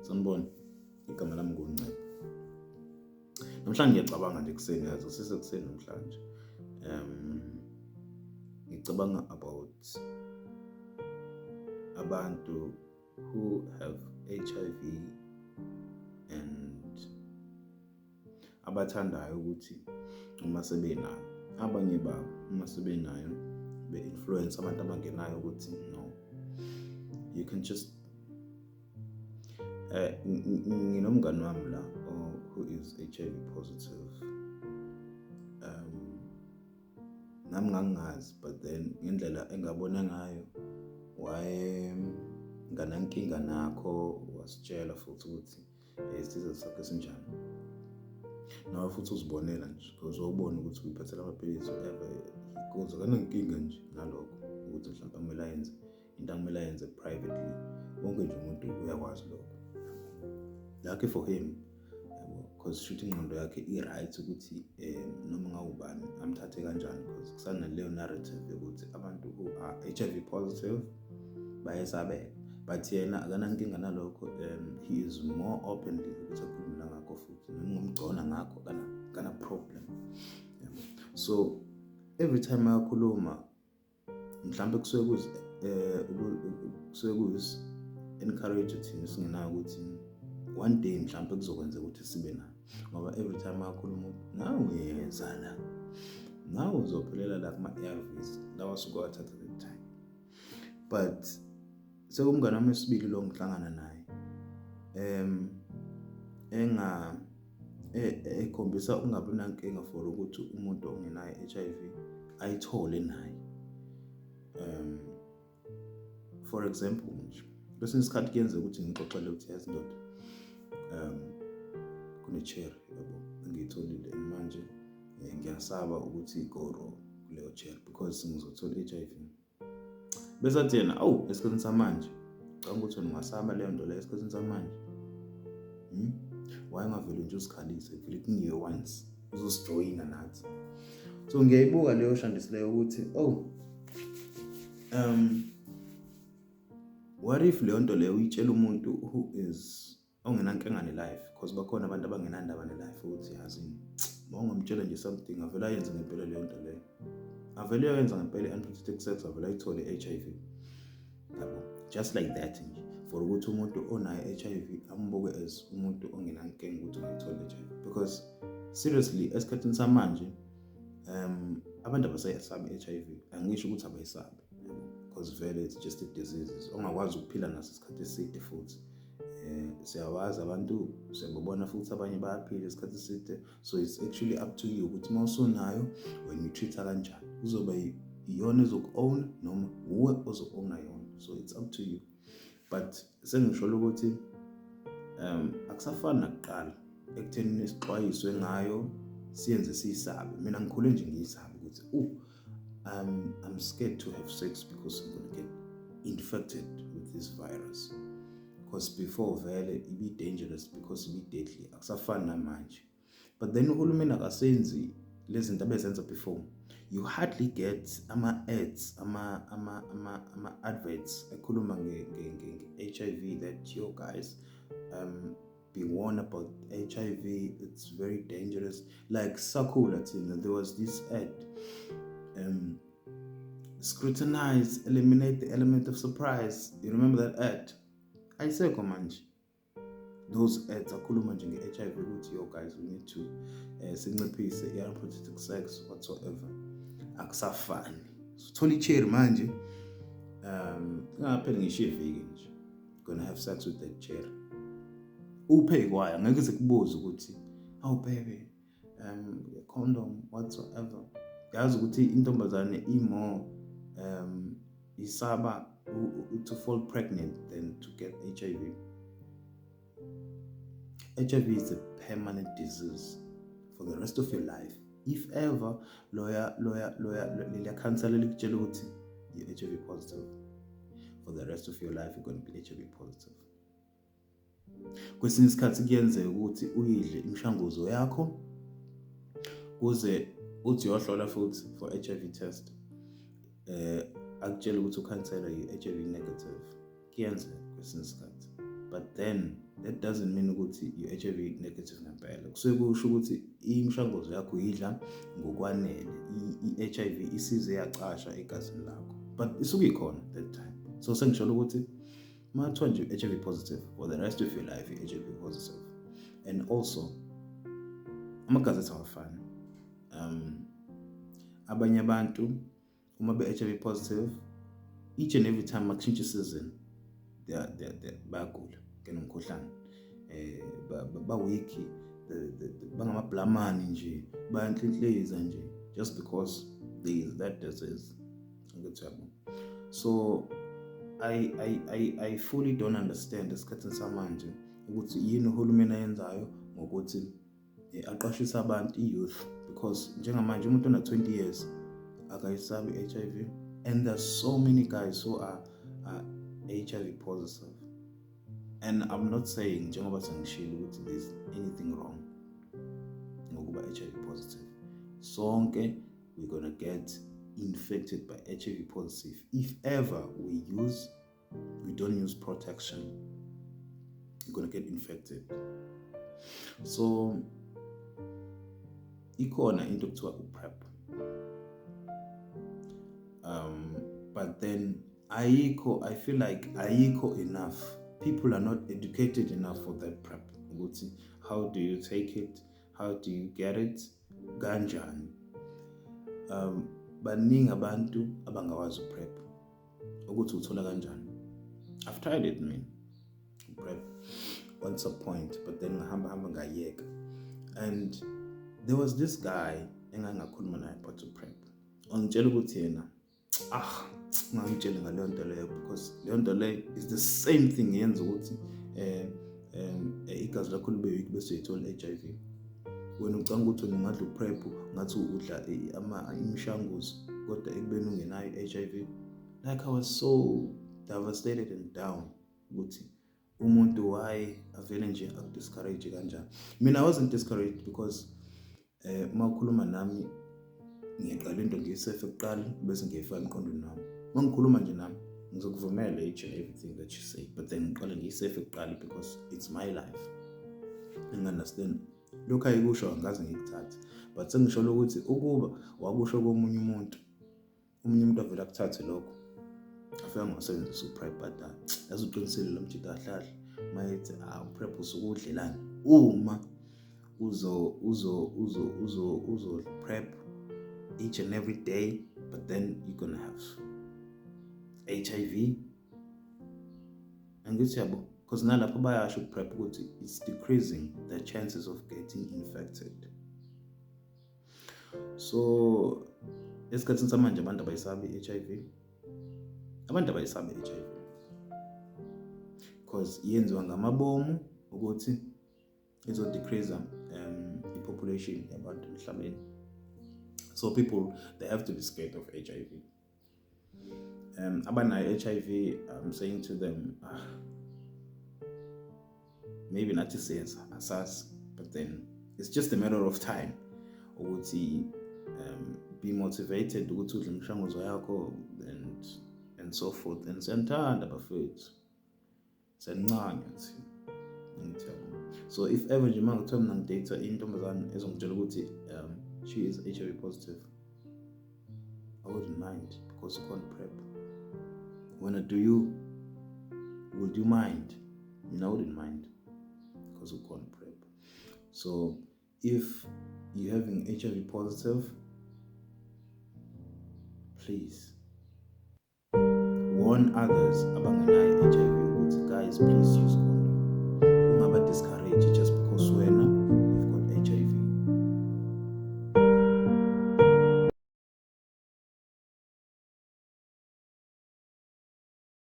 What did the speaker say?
Sanibona, igama lami nguNcebo. Namhlanje ngiyacabanga nje ekuseni, yazi kusesekuseni namhlanje. Ngicabanga about abantu who have HIV and abathandayo ukuthi uma sebenayo, abanye babo uma sebenayo be-influence abantu abangenayo ukuthi no, you can just nginomngani wami la who is HIV positive. Nami ngangingazi, but then ngendlela engabona ngayo waye nganankinga nakho, wasitshela futhi ukuthi isizathu sakhe sinjani. Nawe futhi uzibonela nje because wawubona ukuthi uyiphathela amaphilisi whatever he goes, akanankinga nje nalokho ukuthi mhlawumbe kumele ayenze into akumele ayenze privately. Wonke nje umuntu uyakwazi lokho. Lucky for him, yabo, because shuthi ingqondo yakhe i-right ukuthi noma ngawubani amthathe kanjani, because kusanaleyo narrative yokuthi abantu who are HIV positive bayesabeka, but yena akanankinga nalokho. He is more openly ukuthi akhulume nangakho futhi noma ungumgcona ngakho kana problem, yabo. So every time ayakhuluma mhlambe kusuke kuzi encourage thina singenayo ukuthi one day mhlambe kuzokwenzeka ukuthi sibe nayo, ngoba every time ayakhuluma nawe uyeza la, nawe uzophelela la kuma-ARVs lawa suke wathatha that time. But sekumngane wami wesibili lo ngihlangana naye enga ekhombisa ukungabi nankinga for ukuthi umuntu ongenayo i-HIV ayithole naye. For example nje, kwesinye isikhathi kuyenzeka ukuthi ngixoxele ukuthi yazi ndoda, kune-cherry, yabo, engiyitholile and manje ngiyasaba ukuthi go wrong kuleyo cherry because ngizothola i-HIV. Bese athi yena, awu, esikhathini samanje cabanga ukuthi wena ungasaba leyo nto leyo esikhathini samanje? Why ungavele nje uzikhalise vele kungiwe once uzosijoyina nathi? So ngiyayibuka leyo shandisi leyo ukuthi oh, what if leyo nto leyo uyitshela umuntu who is ongenankinga ne-life? Because bakhona abantu abangenandaba ne-life ukuthi yazini, uma ungamtshela nje something avele ayenze ngempela leyo nto leyo, avele uyayenza ngempela i-unprotected sex, avele ayithole i-HIV, yabo, just like that nje, for ukuthi umuntu onayo i-HIV ambuke as umuntu ongenankinga ukuthi ungayithola i-HIV. Because seriously, esikhathini samanje abantu abasayisabi i-HIV. Angisho ukuthi abayisabi, because vele it's just a disease ongakwazi ukuphila naso isikhathi eside. Futhi siyawazi abantu, siyababona futhi abanye bayaphila isikhathi eside. So it's actually up to you ukuthi uma usunayo wena uyi-treat-a kanjani, kuzoba iyona ezoku-own noma uwe ozo-owna yona. So it's up to you. But sengisholo ukuthi akusafani nakuqala ekutheni sixwayiswe ngayo siyenze siyisabe. Mina ngikhule nje ngiyisabe ukuthi I'm scared to have sex because I'm going to get infected with this virus, because before vele ibi dangerous because ibi deadly. Akusafani namanje. But then uhulumeni akasenzi lezi zinto abezenza before. You hardly get ama-ads, ama-adverts ekhuluma nge-HIV that yo guys, be warned about HIV, it's very dangerous. Like sakhula thina, there was this ad, "Scrutinize, eliminate the element of surprise." You remember that ad? Ayisekho manje those ads akhuluma nje nge-HIV ukuthi yo guys, we need to sinciphise i-unprotected sex whatsoever. Akusafani. Sithola i-cherry manje, ingapheli ngisho iviki nje, gonna have sex with that cherry uphe kwayo, ngeke ize kubuze ukuthi awu baby, condom whatsoever. Yazi ukuthi intombazane i-more isaba to fall pregnant than to get HIV. HIV is a permanent disease for the rest of your life. If ever loya leliya khansela likutshela ukuthi you're HIV positive, for the rest of your life you're going to be HIV positive. Kwesinye isikhathi kuyenzeka ukuthi uyidle imishanguzo yakho kuze uthi uyohlola futhi for HIV test, akutshela ukuthi ukhansela yi-HIV negative. Kuyenzeka kwesinye isikhathi, but then That doesn't mean ukuthi you-HIV negative ngempela. Kusuke kusho ukuthi imishanguzo yakho uyidla ngokwanele, i-HIV isize yacasha egazini lakho, but isuke ikhona that time. So sengisholo ukuthi uma kuthiwa nje HIV positive for the rest of your life, i-HIV positive. And also amagazi ethu awafani. Abanye abantu uma be-HIV positive, each and every time makushintsha isizini bayagula, kenomkhuhlane, ba-weak, bangamablamani nje, bayanhlinhliza nje, just because there is that disease, angithi uyabo? So I fully don't understand esikhathini samanje ukuthi yini uhulumeni ayenzayo ngokuthi aqashise abantu, i-youth, because njengamanje umuntu ona-20 years akayisabi i-HIV, and there's so many guys who are HIV positive. And I'm not saying, njengoba sengishilo, ukuthi there's anything wrong ngokuba HIV positive. Sonke we're gonna get infected by HIV positive if ever we don't use protection. You're gonna get infected. So ikhona into kuthiwa u-PrEP, but then ayikho, I feel like ayikho enough. People are not educated enough for that PrEP, ukuthi how do you take it, how do you get it, kanjani. Baningi abantu abangawazi u-PrEP ukuthi uthola kanjani. I've tried it mina PrEP once a point, but then ngahamba hamba ngayeka. And there was this guy engangakhuluma naye about u-PrEP, wangitshela ukuthi yena, ah, ungangitsheli ngaleyo nto leyo, because leyo nto leyo is the same thing yenza ukuthi igazi lakho libe weak bese uyithola i-HIV. Wena ucanga ukuthi wena ungadla u-PrEP ngathi udla imishanguzo, kodwa ekubeni ungenayo i-HIV. Like, I was so devastated and down ukuthi umuntu why avele nje aku-discourage kanjani. Mina I wasn't discouraged because uma ukhuluma nami ngiyaqala into ngiyisefe kuqala bese ngiyifaka emqondweni wami. Uma ngikhuluma nje nami ngizokuvumela each and everything that you say, but then ngiqale ngiyisefe kuqala because it's my life. Ngi-understand lokhu ayikusho, angaze ngikuthathe, but sengisholo ukuthi ukuba wakusho komunye umuntu, omunye umuntu avele akuthathe lokho, afike ngasebenzisa u-PrEP, but yazi uqinisile lo mjita kahle kahle mayethi, ah, u-PrEP usuke udlelani uma uzo uzo uzo uzo uzo PrEP each and every day, but then you're gonna have HIV, angithi yabo? Because nalapho bayasho u-PrEP ukuthi it's decreasing the chances of getting infected. So esikhathini samanje abantu abayisabi i-HIV, abantu abayisabi i-HIV because yenziwa ngamabomu ukuthi izo-decrease i-population yabantu emhlabeni. So people, they have to be scared of HIV. Abanayo HIV, I'm saying to them, ah, maybe nathi siyeza, asazi, but then it's just a matter of time ukuthi be motivated ukuthi udle imishanguzo yakho and so forth. And siyanithanda bafethu, siyancanya thina, ngithi yabo. So if ever nje uma ngithiwa mina ngi-date intombazane ezongitshela ukuthi she is HIV positive, I wouldn't mind because ukhona PrEP. Wena, do you would you mind? Mina I wouldn't mind because ukhona PrEP. So if you're having HIV positive, please warn others abangenayo i-HIV.